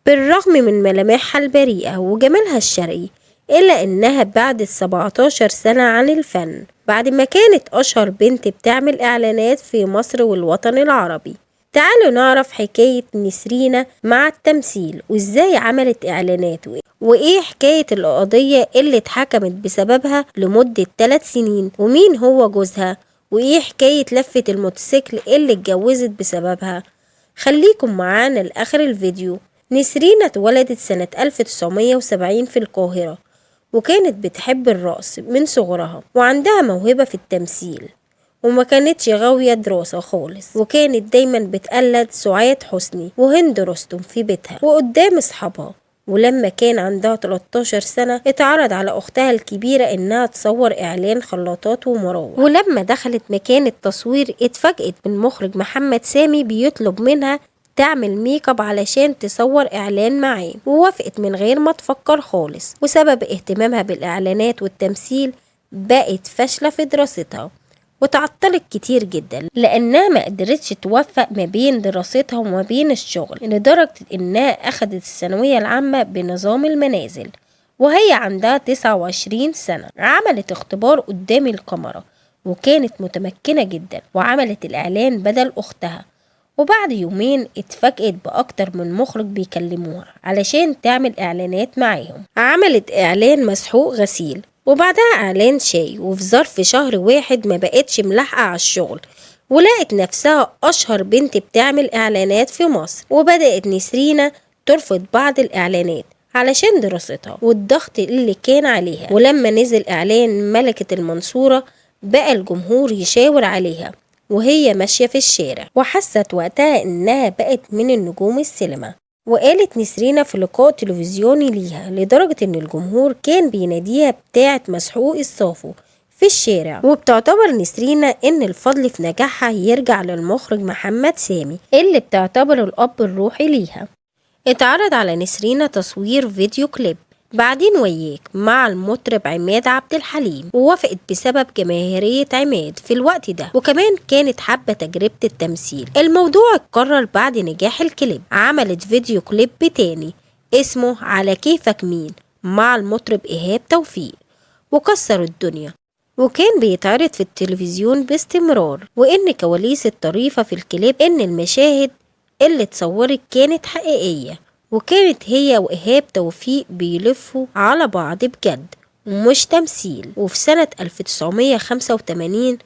بالرغم من ملامحها البريئة وجمالها الشرقي، إلا إنها بعدت 17 سنة عن الفن بعد ما كانت أشهر بنت بتعمل إعلانات في مصر والوطن العربي. تعالوا نعرف حكاية نسرينا مع التمثيل وإزاي عملت إعلانات وإيه حكاية القضية اللي اتحكمت بسببها لمدة 3 سنين، ومين هو جوزها، وإيه حكاية لفة الموتوسيكل اللي اتجوزت بسببها. خليكم معانا لآخر الفيديو. نسرينا اتولدت سنة 1970 في القاهرة، وكانت بتحب الرقص من صغرها وعندها موهبة في التمثيل، وما كانتش غاوية دراسة خالص، وكانت دايما بتقلد سعاد حسني وهند رستم في بيتها وقدام اصحابها. ولما كان عندها 13 سنة اتعرض على أختها الكبيرة إنها تصور إعلان خلاطات ومراوح، ولما دخلت مكان التصوير اتفاجئت من مخرج محمد سامي بيطلب منها تعمل make up علشان تصور إعلان معاه، ووافقت من غير ما تفكر خالص. وسبب اهتمامها بالإعلانات والتمثيل بقت فاشلة في دراستها وتعطلت كتير جدا، لأنها ما قدرتش توفق ما بين دراستها وما بين الشغل، لدرجة إنها أخدت الثانوية العامة بنظام المنازل وهي عندها 29 سنة. عملت اختبار قدام الكاميرا وكانت متمكنة جدا، وعملت الإعلان بدل أختها. وبعد يومين اتفاجئت بأكتر من مخرج بيكلموها علشان تعمل إعلانات معاهم. عملت إعلان مسحوق غسيل وبعدها إعلان شاي، وفي ظرف شهر واحد ما بقتش ملاحقة على الشغل، ولقت نفسها أشهر بنت بتعمل إعلانات في مصر. وبدأت نسرينا ترفض بعض الإعلانات علشان دراستها والضغط اللي كان عليها. ولما نزل إعلان ملكة المنصورة بقى الجمهور يشاور عليها وهي ماشية في الشارع، وحست وقتها إنها بقت من النجوم السينما. وقالت نسرينا في لقاء تلفزيوني ليها لدرجة إن الجمهور كان بيناديها بتاعة مسحوق الصافو في الشارع. وبتعتبر نسرينا إن الفضل في نجاحها يرجع للمخرج محمد سامي اللي بتعتبر الأب الروحي ليها. اتعرض على نسرينا تصوير فيديو كليب بعدين وياك مع المطرب عماد عبد الحليم، ووافقت بسبب جماهيرية عماد في الوقت ده، وكمان كانت حابة تجربة التمثيل. الموضوع اتكرر بعد نجاح الكليب، عملت فيديو كليب تاني اسمه على كيفك مين مع المطرب إيهاب توفيق، وكسر الدنيا، وكان بيتعرض في التلفزيون باستمرار. وإن كواليس الطريفة في الكليب إن المشاهد اللي اتصورت كانت حقيقية، وكانت هي وإيهاب توفيق بيلفوا على بعض بجد ومش تمثيل. وفي سنة 1985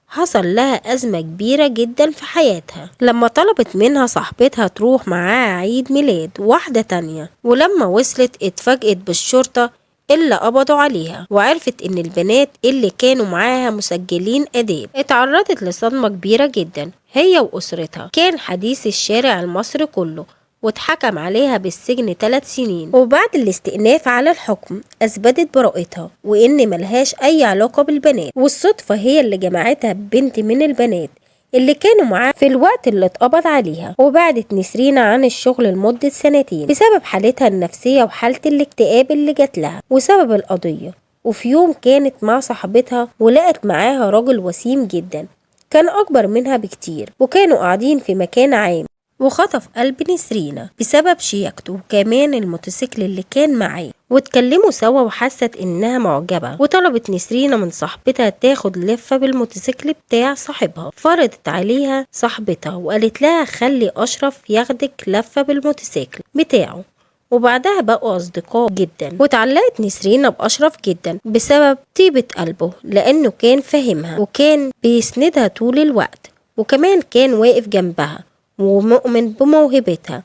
حصل لها أزمة كبيرة جدا في حياتها لما طلبت منها صاحبتها تروح معاها عيد ميلاد واحدة تانية، ولما وصلت اتفاجئت بالشرطة اللي قبضوا عليها، وعرفت ان البنات اللي كانوا معاها مسجلين آداب. اتعرضت لصدمة كبيرة جدا هي وأسرتها، كان حديث الشارع المصري كله، واتحكم عليها بالسجن 3 سنين. وبعد الاستئناف على الحكم أثبتت براءتها وإن ملهاش أي علاقة بالبنات، والصدفة هي اللي جمعتها ببنت من البنات اللي كانوا معاها في الوقت اللي اتقبض عليها. وبعدت نسرينا عن الشغل لمدة 2 سنين بسبب حالتها النفسية وحالة الاكتئاب اللي جات لها وسبب القضية. وفي يوم كانت مع صاحبتها ولقت معاها راجل وسيم جدا كان أكبر منها بكتير، وكانوا قاعدين في مكان عام، وخطف قلب نسرينا بسبب شياكته وكمان الموتوسيكل اللي كان معاه. واتكلموا سوا وحست انها معجبة، وطلبت نسرينا من صاحبتها تاخد لفة بالموتوسيكل بتاع صاحبها. فرضت عليها صاحبتها وقالت لها خلي اشرف ياخدك لفة بالموتوسيكل بتاعه، وبعدها بقوا أصدقاء جدا. وتعلقت نسرينا بأشرف جدا بسبب طيبة قلبه، لأنه كان فاهمها وكان بيسندها طول الوقت، وكمان كان واقف جنبها ومؤمن بموهبتها،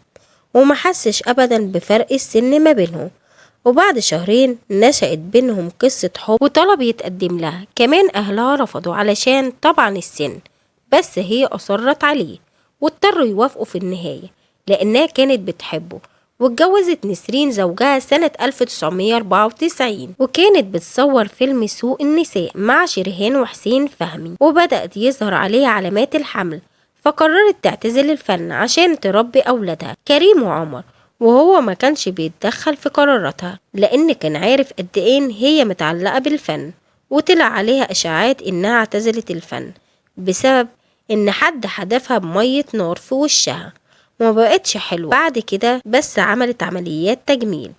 وما حسش أبدا بفرق السن ما بينهم. وبعد شهرين نشأت بينهم قصة حب، وطلب يتقدم لها، كمان أهلها رفضوا علشان طبعا السن، بس هي أصرت عليه واضطروا يوافقوا في النهاية لأنها كانت بتحبه. واتجوزت نسرين زوجها سنة 1994، وكانت بتصور فيلم سوق النساء مع شريهان وحسين فهمي، وبدأت يظهر عليها علامات الحمل، فقررت تعتزل الفن عشان تربي أولادها كريم وعمر. وهو ما كانش بيتدخل في قراراتها لأن كان عارف قد إيه هي متعلقة بالفن. وطلع عليها إشاعات إنها اعتزلت الفن بسبب إن حد حدفها بمية نار في وشها، وما بقتش حلوة بعد كده، بس عملت عمليات تجميل،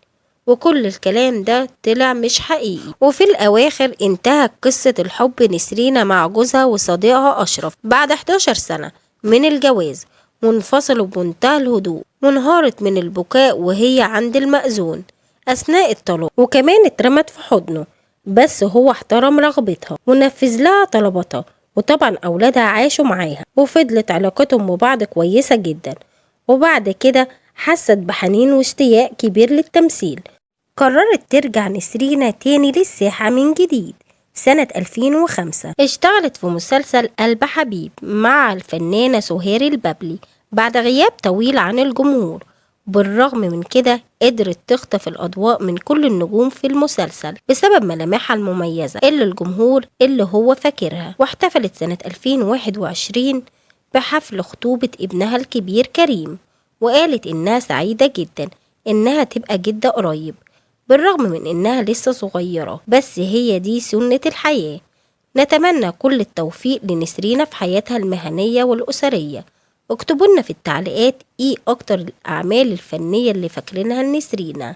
وكل الكلام ده طلع مش حقيقي. وفي الأواخر انتهت قصة الحب نسرينا مع جوزها وصديقها أشرف بعد 11 سنة من الجواز، وانفصلوا بمنتهى الهدوء، وانهارت من البكاء وهي عند المأذون أثناء الطلاق، وكمان اترمت في حضنه، بس هو احترم رغبتها ونفذ لها طلباتها، وطبعا أولادها عاشوا معاها وفضلت علاقتهم ببعض كويسة جدا. وبعد كده حست بحنين واشتياق كبير للتمثيل، قررت ترجع نسرينا تاني للساحة من جديد. سنة 2005 اشتغلت في مسلسل قلب حبيب مع الفنانة سهير البابلي بعد غياب طويل عن الجمهور. بالرغم من كده قدرت تخطف الأضواء من كل النجوم في المسلسل بسبب ملامحها المميزة اللي الجمهور اللي هو فاكرها. واحتفلت سنة 2021 بحفل خطوبة ابنها الكبير كريم، وقالت إنها سعيدة جدا إنها تبقى جدة قريب، بالرغم من إنها لسه صغيرة، بس هي دي سنة الحياة. نتمنى كل التوفيق لنسرينا في حياتها المهنية والأسرية. اكتبوا لنا في التعليقات ايه اكتر الاعمال الفنية اللي فاكرينها لنسرينا.